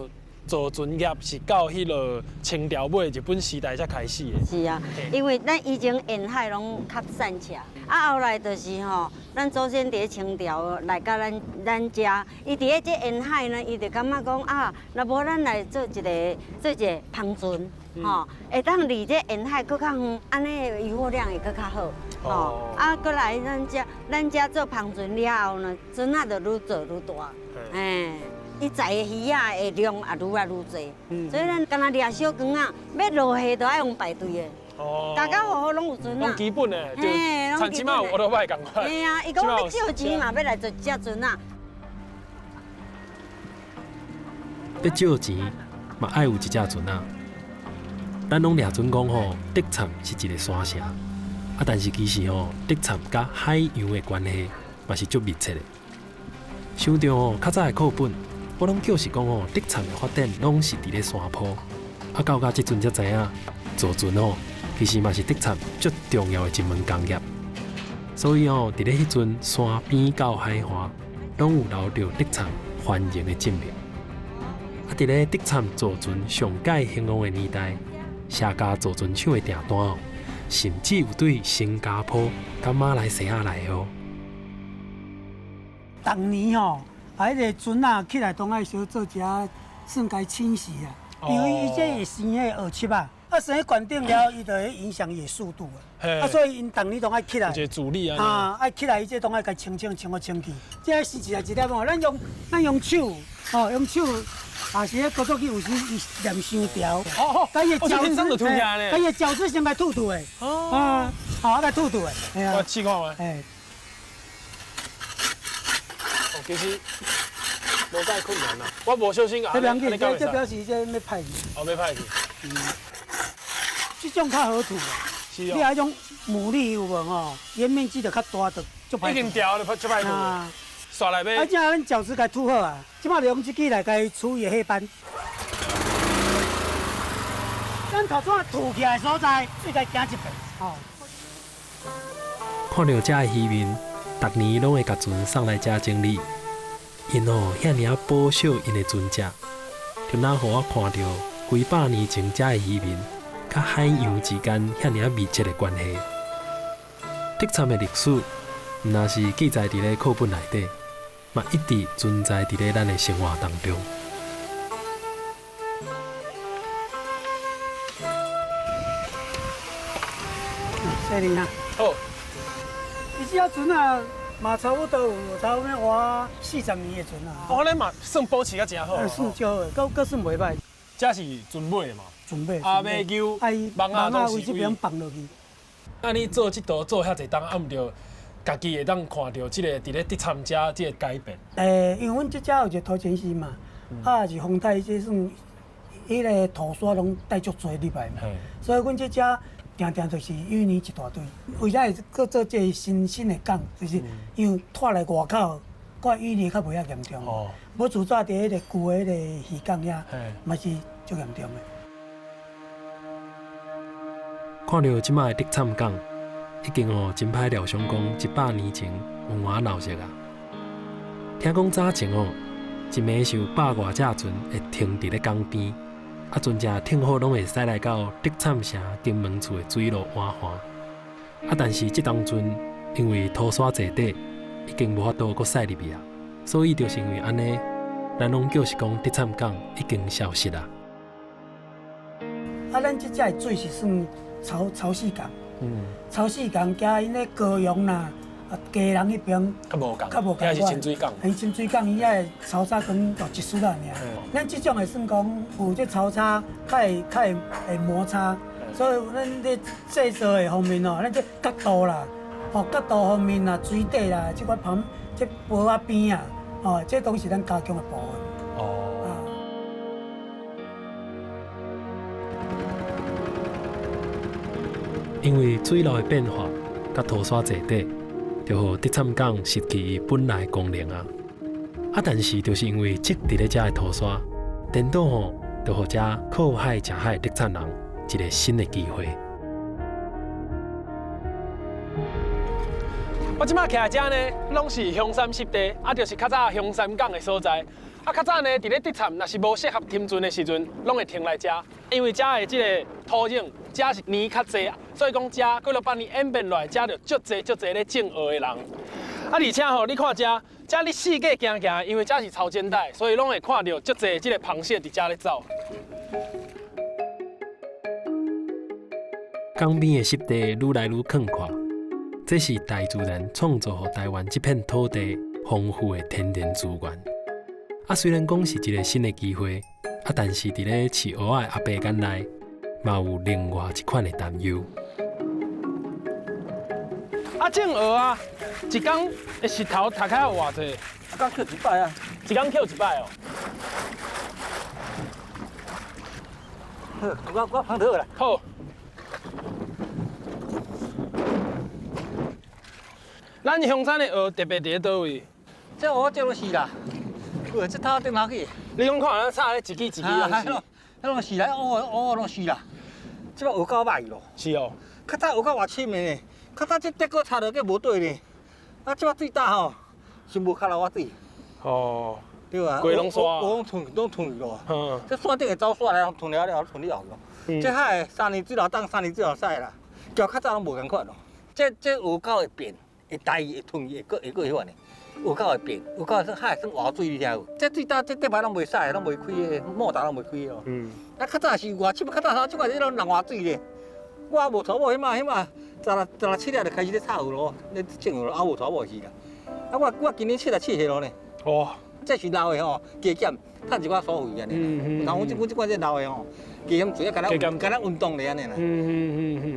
造船業是到彼个清朝尾日本時代才開始的。是啊，因為咱以前沿海攏較散赤，啊後來就是吼，咱祖先佇咧清朝來到咱遮，伊佇咧這沿海呢，伊就感覺講啊，若無咱來做一个帆船，吼，會當離這沿海閣較遠，按呢漁獲量會閣較好。哦，啊，閣來咱遮做帆船了後呢，船仔就愈做愈大，嘿，伊載的魚仔的量也愈來愈濟，所以咱敢若掠小竿仔，欲落下都愛用排隊的。哦，家家戶戶攏有船仔。攏基本的，就親這擺有歐多拜仝款。嘿啊，伊講欲借錢嘛，欲來做這船仔。欲借錢嘛，愛有一隻船仔。咱攏掠準講吼，竹塹是一個山城，啊，但是其實吼，竹塹佮海洋的關係嘛是足密切的。想著吼，較早的課本，我攏叫是講吼，竹塹的發展攏是佇咧山坡。啊，到甲這陣才知影，造船吼，其實嘛是竹塹足重要的一門工業。所以吼，佇咧彼陣山邊到海岸，攏有留著竹塹繁榮的證明。啊，佇咧竹塹造船上蓋興旺的年代，社家造船廠的訂單哦，甚至有對新加坡佮馬來西亞來的哦。逐年吼，啊，彼个船仔起來都愛小做一下，算共清洗啊，因為伊這會生彼個烏漆啊，啊生彼懸頂了，伊就會影響伊的速度啊。啊，所以𪜶逐年都愛起來。一個主力啊。啊，愛起來，伊這都愛共清清清好清氣。這是一粒一粒哦，咱用手，哦，用手。也是彼高速機有時伊黏傷條，哦，佮伊的角質，佮伊的角質先共吐吐的，啊，好，共吐吐的，我試看覓。哎。哦，其實無介困難啦，我無小心啊。這兩件，這表示這欲歹去。哦，欲歹去。嗯。這種較好吐。是哦。你彼種牡蠣有無吼？伊面積就較大，就足歹。已經掉就足歹吐。煞來欲。啊，這咱角質共吐好啊，這擺就用這支來共處理黑斑。咱頭拄仔吐起來的所在，再共行一遍。吼。看著遮的漁民，逐年攏會共船送來遮整理，𪜶吼遐爾仔保守𪜶的船隻，就若予我看著幾百年前遮的漁民，佮海洋之間遐爾仔密切的關係。竹塹的歷史，毋但是記載佇咧課本內底，嘛一直存在佇咧咱的生活當中。小林啊，好。伊這隻船啊，嘛差不多有差不多活40年的船啊。哦，咱嘛算保持甲誠好。算足好，閣閣算袂䆀。這是船尾嘛？船尾。啊，尾搝，網仔攏是位這邊放落去。啊，你做這道做遐濟冬，啊毋著家己會當看著這個佇咧竹塹遮這個改變。因為阮這遮有一個土前溪嘛，啊是風台這算，彼个土沙攏帶足濟入來嘛，所以阮這遮定定就是淤泥一大堆。為啥會閣做這個新的港？就是因為拖來外口，閣淤泥較袂遐嚴重。哦。無自早佇彼個舊的彼個漁港遐，嘛是足嚴重的。看著這擺的竹塹港，已經哦真歹料想講100年前有偌鬧熱啊！聽講早前哦，一暝是有百外隻船會停佇咧港邊，啊，船隻停好攏會駛來到竹塹城金門厝的水路換岸。啊，但是這當陣因為土沙坐底，已經無法度閣駛入去啊，所以就是因為按呢，咱攏叫是講竹塹港已經消失啊。啊，咱這隻的水是算潮汐港。潮汐港加𪜶咧高雄啦，啊，基隆彼邊較無仝，較無仝遐是深水港。嘿，深水港伊遐的潮差可能就一絲仔爾。咱這種會算講有這潮差，較會摩擦，所以咱咧製造的方面哦，咱這角度啦，哦角度方面啦，水底啦，這款旁這坡仔邊啊，哦，這都是咱加強的部分。哦。因為水流的變化，佮土沙坐底，就予竹塹港失去伊本來的功能啊！啊，但是就是因為積佇咧遮的土沙，顛倒吼，就予遮靠海食海的竹塹人一個新的機會。我這擺徛佇遮呢，攏是香山濕地，啊，就是較早香山港的所在。啊，較早呢，佇咧竹塹，若是無適合停船的時陣，攏會停來遮，因為遮的這個土壤，遮是泥較濟，所以講遮過了百年演變落來，遮就足濟足濟咧種蚵的人。啊，而且吼，你看遮，遮你四界行行，因為遮是潮間帶，所以攏會看著足濟這個螃蟹佇遮咧走。港邊的濕地愈來愈寬闊，這是大自然創造予台灣這片土地豐富的天然資源。啊，雖然講是一個新的機會，啊，但是佇咧飼蚵仔的阿伯眼內，嘛有另外一款的擔憂。啊，種蚵仔，一工的日頭曬開有偌濟？一工抾一擺啊！一工抾一擺哦。我放倒啦。好。咱香山的蚵特别伫咧佗位？这蚵这拢是啦，有这头顶头去。你讲看，咱插咧一支一支拢是。彼拢是啦，蚵蚵拢是啦。这摆蚵够歹咯。是哦。较早蚵较偌深的呢，较早这结果插落去无对呢。啊，这摆水焦吼，是无较流我水。哦。对啊。规拢沙。蚵拢吞，拢吞去咯。嗯。这山顶会走沙来，吞了了，吞了后咯。这海三年水流当，三年水流使啦，交较早拢无仝款咯。这蚵狗会变，会大会吞会阁会阁彼款的。蚵狗会变，蚵狗算海算活水，你听无？这水焦这底摆拢袂使，拢袂开的，莫达拢袂开哦。啊，较早是偌深，较早这摆这拢人活水咧。我无娶某，彼马十六七了就开始咧插蚵咯，咧种蚵咯，啊无娶某是啦。啊，我今年77岁咯呢。哇！这是老的吼，加减趁一寡所费按呢啦。但阮这款这老的吼，加减做啊，敢若运动咧按呢啦。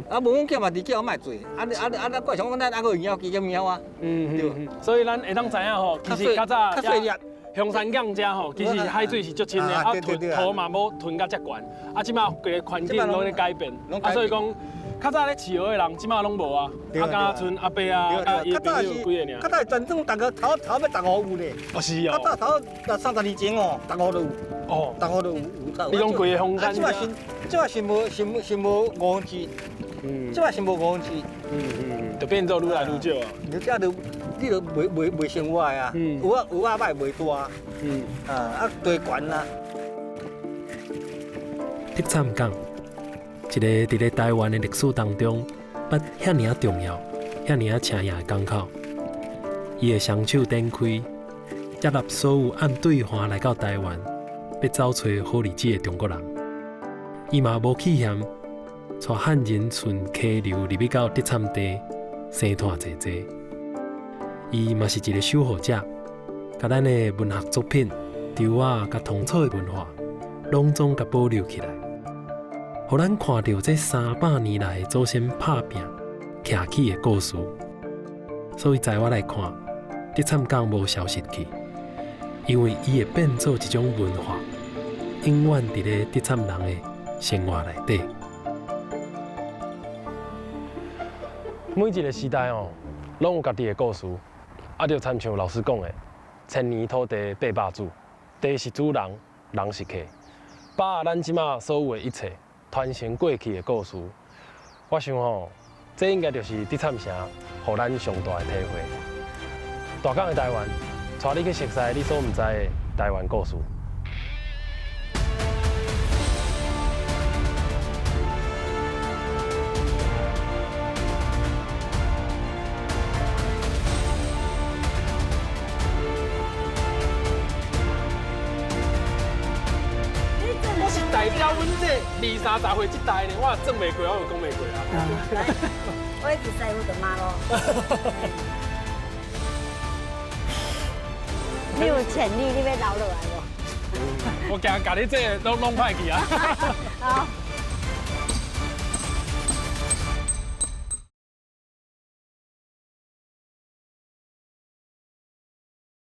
啊，无阮减嘛，伫叫我莫做。啊啊啊！咱怪想讲咱还阁有营养，加减营养啊。对。所以咱会当知影吼，其实较早较细粒。香山港遮吼，其实海水是足深的，啊囤土嘛无囤甲遮悬，啊这马规个环境拢咧改变，啊所以讲，较早咧饲蚵的人，这马拢无啊，啊敢若賰阿伯啊，啊伊朋友几个尔。较早全庄逐个头头欲逐户有咧。哦是哦。较早头30年前哦，逐户都有。哦。逐户都有有。你讲规个香山。啊，这马是这马是无是无是无五分之一。这马是无五分之一。就变做愈来愈少啊。你这就。你就袂生活啊，有啊有啊歹袂大，啊地悬啊。德参港，一个伫咧台湾的历史当中，捌遐尔重要、遐尔请赢的港口，伊会双手展开，接纳所有按对岸来到台湾，欲走揣好日子的中国人。伊嘛无弃嫌，带汉人顺溪流入去到德参地，生湠济济。伊嘛是一个守护者，共咱的文学作品、稻仔佮唐草的文化，拢总共保留起来，予咱看著这300年来祖先拍拚、徛起的故事。所以，在我来看，德参港无消失去，因为伊会变做一种文化，永远伫咧德参人的生活内底。每一个时代哦，拢有家己的故事。啊，就亲像老师讲的，千年土地八百主，地是主人，人是客，把咱这马所有的一切传承过去的故事。我想吼，这应该就是德参城予咱上大的体会。大港的台湾，带你去熟悉你所毋知的台湾故事。代表阮这二三十岁这代呢，我装袂过，我就讲袂过啊。我一直师傅就骂咯。你有潜力，你欲留落来无？我惊共你这拢弄歹去啊。好。